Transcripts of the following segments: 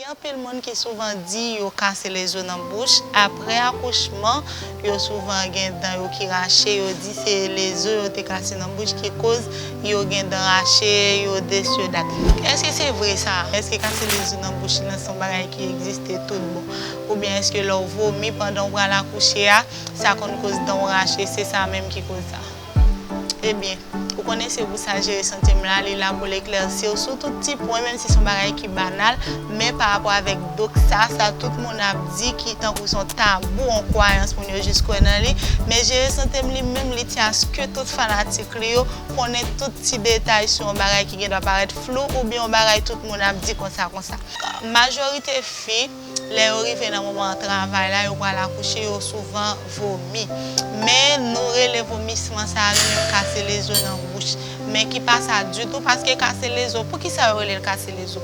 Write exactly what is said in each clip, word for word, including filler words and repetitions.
Gen anpil moun ki souvan di yo kase lezo nan bouch. Apre akouchman, yo souvan gen dan yo ki rache. Yo di se lezo yo te kase nan bouch ki koz yo gen dan rache, yo de syo dat. Èske se vre sa? Èske kase lezo nan bouch lan se yon bagay ki egziste tout bon? Oubyen èske lè w vomi pandan w pral akouche a, sa konn koz dan w rache, se sa menm ki koz sa? Ebyen, ou konnen se pou sa Jere Sante M la, li la pou l eklèsi w sou tout ti pwen, menm si se yon bagay ki banal, men pa rapò avèk doktè sa, sa tout moun ap di ki tankou se yon tabou, yon kwayans moun yo jis kwè nan li. Men Jere Sante M li menm, li tyen aske tout fanatik li yo konnen tout ti detay sou yon bagay ki gendwa parèt flou oubyen yon bagay tout moun ap di konsa konsa. Majorite fi, lè yo rive nan moman travay la, yo pral akouche, yo souvan vomi. Men nou rele vomisman sa a li menm kase lezo nan bouch. Men ki pa sa ditou, paske kase lezo, poukisa yo rele l kase lezo?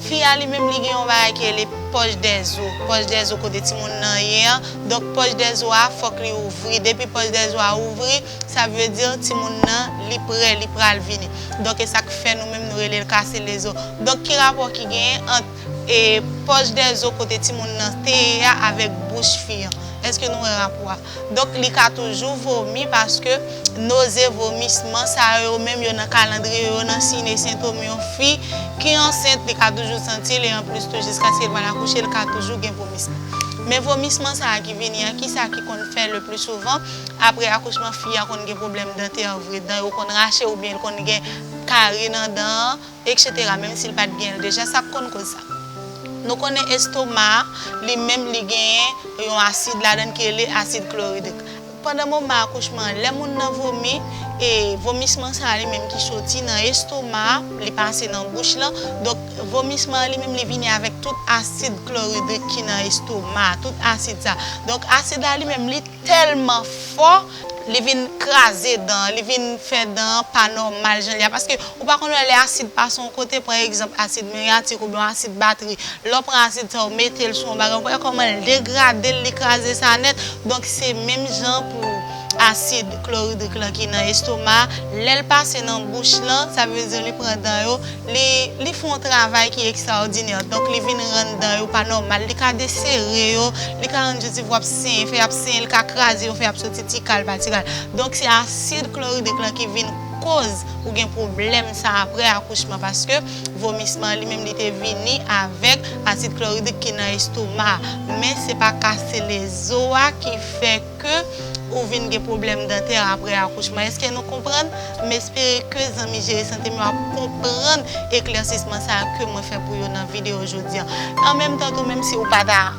Fi a li menm li gen yon bagay ki rele pòch dèzo. Pòch dèzo kote timoun nan ye an. Donk pòch dèzo a fòk li ouvri. Depi pòch dèzo a ouvri, sa vle di timoun nan li prè, li pral vini. Donk e sa k fè nou menm nou rele l kase lezo. Donk ki rapò ki genyen ant e pòch dèzo kote timoun nan te ye a avèk bouch fi an? Èske nou wè rapò a? Donk li ka toujou vomi paske noze, vomisman sa yo menm yo nan kalandriye, yo nan siy e sentòm yon fi ki ansent, li ka toujou santi l. E anplis tou jiskaske l pral akouche, l ka toujou gen vomisman. Men vomisman sa a ki vini an, kisa ki konn fè le pli souvan? Apre akouchman fi a konn gen pwoblèm dantè vre, dan yo konn rache oubyen l konn gen kari nan dan an, etsetera, menm si l pa t gen l deja, sa k konn koz sa? Nou konnen estoma a, li menm li genyen yon asid ladan l ki rele asid kloridrik. Pandan moman akouchman an, lè moun nan vomi, e vomisman sa a li menm ki soti nan estoma a, li pase nan bouch lan. Donk vomisman an li menm li vini avèk tout asid kloridrik ki nan estoma a, tout asid sa. Donk asid la li menm li tèlman fò, li vin kraze dan an, li vin fè dan an pa nòmal jan l ye a. Paske ou pa konn wè lè asid pase yon kote, pran egzanp asid miryatik oubyen asid batri. Lè w pran asid sa, w mete l sou yon bagay, w wè kòman l degrade l, li kraze sa nèt. Donk se menm jan pou asid kloridrik lan ki nan estoma a. Lè l pase nan bouch lan, sa vle di li pran dan yo, li, li fè yon travay ki ekstraòdinè. Donk li vin rann dan yo pa nòmal, li ka desere yo, li ka rann yo di w ap senyen, fè y ap senyen, li ka kraze yo, fè y ap soti ti kal pa ti kal. Donk se asid kloridrik lan ki vin koz ou gen pwoblèm sa apre akouchman, paske vomisman li menm li te vini avèk asid kloridrik ki nan estoma a. Men se pa kase lezo a ki fè ke ou vin gen pwoblèm dantè apre akouchman. Èske nou konprann? M espere ke zanmi Jere Sante M yo ap konprann eklèsisman sa a ke mwen fè pou yo nan videyo jodi a. An menm tan tou, menm si ou pa ta,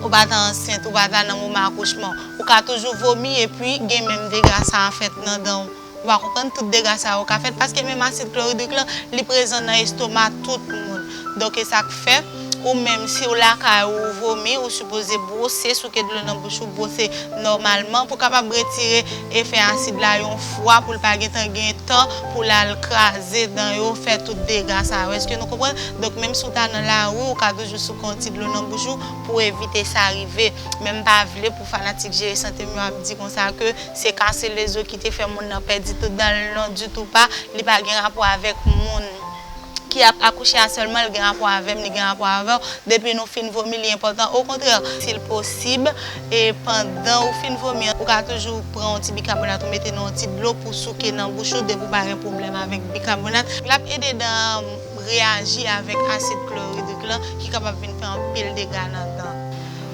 ou pa ta ansent, ou pa ta nan moman akouchman, ou ka toujou vomi epi gen menm dega sa a fèt nan dan w. Ou pa konprann, tout dega sa yo ka fèt paske menm asid kloridrik lan, li prezan nan estoma tout moun. Donk e sa k fè ou menm si w lakay ou, ou vomi, ou sipoze bwose, souke dlo nan bouch ou, bwose nòmalman pou kapab retire efè asid la yon fwa, pou l pa gentan gen tan pou l al kraze dan yo, fè tout dega sa yo. Èske nou konprann? Donk menm si w ta nan lari, ou ka toujou souke yon ti dlo nan bouch ou pou evite sa rive. Men m pa vle pou fanatik Jere Sante M yo ap di konsa ke se kase lezo ki te fè moun nan pèdi tout dan l. Non, ditou pa. Li pa gen rapò avèk moun ki ap akouche a sèlman, li gen rapò avè m, li gen rapò avè w. Depi nou fin vomi, li enpòtan. Okontrè, si l posib, e pandan ou fin vomi an, ou ka toujou pran yon ti bikabonat, ou mete nan yon ti dlo pou souke nan bouch ou, depi w pa gen pwoblèm avèk bikabonat. L ap ede dan reyaji avèk asid kloridrik lan ki kapab vin fè anpil dega nan dan.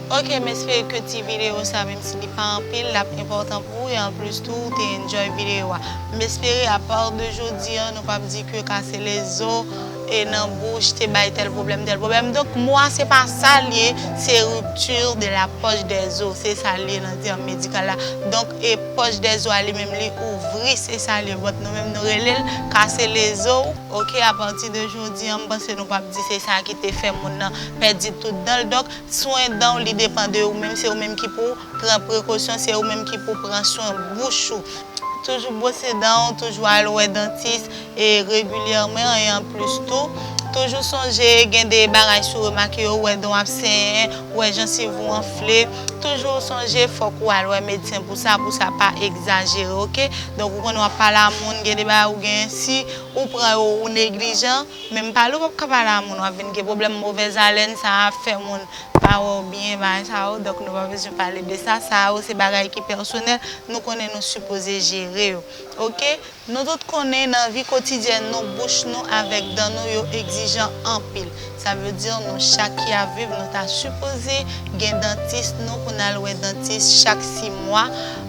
Ok, m espere ke ti videyo sa, menm si li pa anpil, l ap enpòtan pou ou, e anplis tou, ou te enjoy videyo a. M espere, apa de jodi a, nou p ap di ke kase lezo e nan bouch te bay tèl pwoblèm, tèl pwoblèm. Donk, mo a, se pa sa l ye, se rupture de la poche des os, se sa l ye nan tèm medikal la. Donk, e poche des os a li menm, li ouvri, se sa l ye. But nou menm, nou rele l kase lezo. Ok, apati de jodi a, m panse nou p ap di se sa ki te fè moun nan pèdi tout dan l. Donk, swen dan w, li depann de ou menm, se ou menm ki pou pran prekosyon, se ou menm ki pou pran swen bouch ou. Toujou bwose dan w, toujou al wè dantis e regilyèman, e anplis tou, Toujou sonje, gen de bagay si w remake yo, ou wè dan w ap senyen, ou wè jansiv ou anfle. Toujou sonje, fòk ou al wè medsen pou sa, pou sa pa egzajere, oke? Donk, ou konnen w ap pale a moun, gen de bagay ou gen, si ou pran yo, ou neglijan, menm pale ou p ap ka pale a moun, w ap vin gen pwoblèm movèz alèn, sa ap fè moun pa wè w byen, bagay sa yo, donk nou pa bezwen pale de sa, sa yo se bagay ki pèsonèl, nou konnen nou sipoze jere yo, oke? Nou tout konnen nan vi kotidyèn nou, bouch nou avèk dan nou yo egzijan anpil. Sa vle di nou chak ki ap viv, nou ta sipoze gen dantis nou pou n al wè dantis chak sis mwa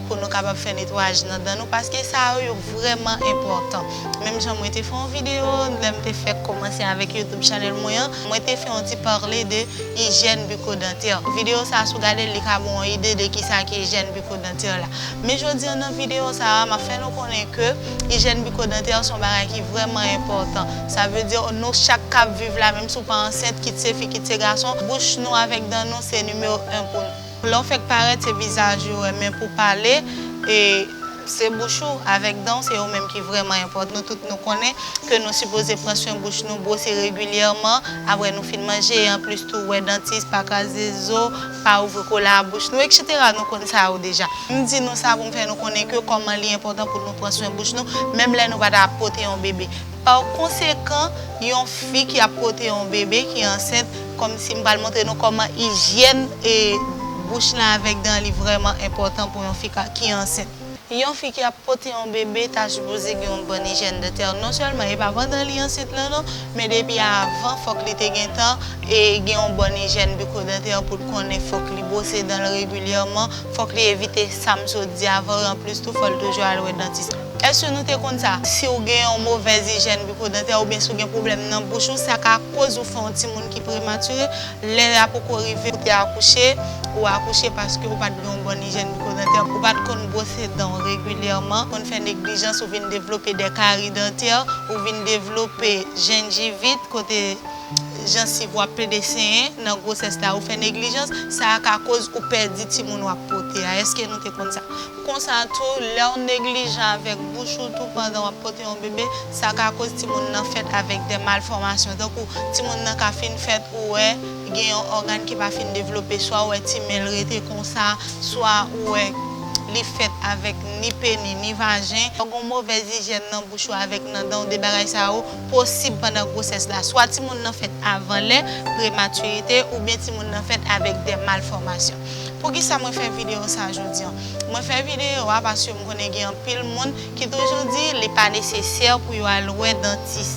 pou nou kapab fè netwayaj nan dan nou, paske sa yo, yo vrèman enpòtan. Menm jan mwen te fè yon videyo, lè m te fèk kòmanse avèk YouTube channel mwen an, mwen te fè yon ti pale de ijyèn bikodantè. Videyo sa, si w gade l, li ka ba w yon ide de kisa ki ijyèn bikodantè la. Men jodi a, nan videyo sa a, m ap fè nou konnen ke ijyèn bikodantè se yon bagay ki vrèman enpòtan. Sa vle di nou chak k ap viv la, menm si w pa ansent, kit se fi, kit se gason, bouch nou avèk dan nou se nimewo en pou nou. Lè w fèk parèt, se vizaj ou renmen pou pale, e se bouch ou avèk dan w, se yo menm ki vrèman enpòtan. Nou tout nou konnen ke nou sipoze pran swen bouch nou, bwose regilyèman, apre nou fin manje, e anplis tou, wè dantis, pa kraze zo, pa ouvri kola a bouch nou, etsetera. Nou konn sa yo deja. M di nou sa pou m fè nou konnen ke kòman li enpòtan pou nou pran swen bouch nou, menm lè nou pa ta pote yon bebe. Pa konsekan, yon fi ki ap pote yon bebe, ki ansent, kòmsi m pral montre nou kòman ijyèn e bouch la avèk dan li vrèman enpòtan pou yon fi ka, ki ansent. Yon fi ki ap pote yon bebe ta sipoze gen yon bòn ijyèn dantè. Non sèlman e pa pandan li ansent lan non, men depi avan fòk li te gentan e gen yon bòn ijyèn bikodantè pou l konnen fòk li bwose dan l regilyèman, fòk li evite sa m sot di avan yo, anplis tou fò l toujou al wè dantis. Èske nou te konn sa? Si w gen yon movèz ijyèn bikodantè oubyen si w gen pwoblèm nan bouch ou, sa ka koz ou fè yon timoun ki prematire, lè a poko rive pou te akouche, ou akouche paske ou pa t gen yon bòn ijyèn bikodantè, ou pa t konn bwose dan w regilyèman, konn fè neglijans, ou vin devlope de kari dantè, ou vin devlope jenjivit, kote jansiv ou ap plede senyen nan gwosès la, ou fè neglijans, sa a ka koz ou pèdi timoun w ap pote a. Èske nou te konn sa? Konsa tou, lè w neglijan avèk bouch ou tou pandan w ap pote yon bebe, sa ka koz timoun nan fèt avèk de malfòmasyon. Tankou timoun nan ka fin fèt, ou wè gen yon ògàn ki pa fin devlope, swa ou wè ti men l rete konsa, swa ou wè li fèt avèk ni peni, ni vajen. Lè w gen yon movèz ijyèn nan bouch ou avèk nan dan w, de bagay sa yo posib pandan gwosès la. Swa timoun nan fèt avan lè, prematirite, oubyen timoun nan fèt avèk de malfòmasyon. Poukisa mwen fè videyo sa jodi an? Mwen fè videyo a paske m konnen gen anpil moun ki toujou di li pa nesesè pou yo al wè dantis.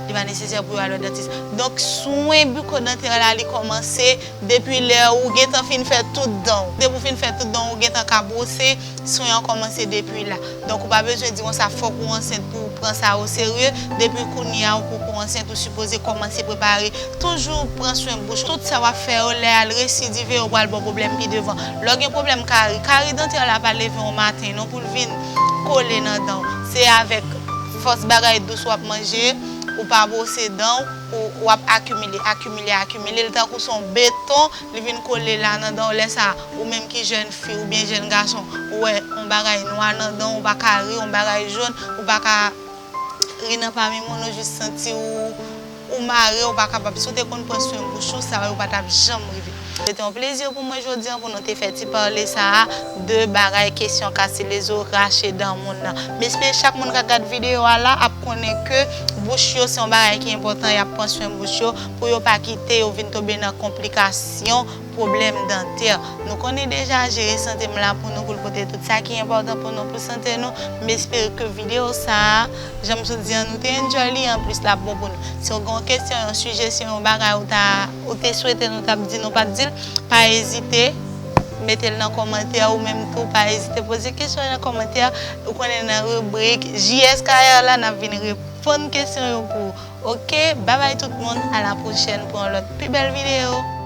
Li pa nesesè pou yo al wè dantis. Donk, swen bikodantè la, li kòmanse depi lè ou gentan fin fè tout dan w. Depi w fin fè tout dan w, ou gentan ka bwose, swen an kòmanse depi la. Donk, ou pa bezwen di konsa fòk ou ansent pou w pran sa o serye. Depi kounye a ou poko ansent, ou sipoze kòmanse prepare. Toujou pran swen bouch ou. Tout sa w ap fè yo, lè al residive, yo pral ba w pwoblèm pi devan. Lè w gen pwoblèm kari, kari dantè la pa leve yon maten non pou l vin kole nan dan w. Se avèk fòs bagay dous w ap manje, ou pa bwose dan w, ou, w ap akimile, akimile, akimile. L tankou se yon beton, li vin kole la nan dan w. Lè sa, ou menm ki jèn fi oubyen jèn gason, ou wè yon bagay nwa nan dan w, ou pa ka ri, yon bagay jòn, ou pa ka ri nan pami moun, ou jis santi ou, ou mare, ou pa kapab. Si w te konn pran swen bouch ou, sa yo pa t ap janm rive. Se te yon plezi pou mwen jodi an pou nou te fè ti pale sa a de bagay kesyon kase lezo, rache dan moun nan. M espere chak moun k ap gad videyo a la ap konnen ke bouch yo se yon bagay ki enpòtan, y ap pran swen bouch yo pou yo pa kite yo vin tonbe nan konplikasyon, pwoblèm dantè. Nou konnen deja, jere sante m la pou nou, pou l pote tout sa ki enpòtan pou nou, pou sante nou. M espere ke videyo sa a, jan m sot di an, nou te enjoy li, anplis l ap bon pou nou. Si w gen yon kesyon, yon sijesyon, yon bagay ou ta, ou te swete nou t ap di, nou pa t di l, pa ezite mete l nan kòmantè, ou menm tou, pa ezite poze kesyon nan kòmantè. Ou konnen nan ribrik J S K R la, n ap vin reponn kesyon yo pou ou. Oke, babay tout moun, a la pwochèn pou yon lòt pi bèl videyo.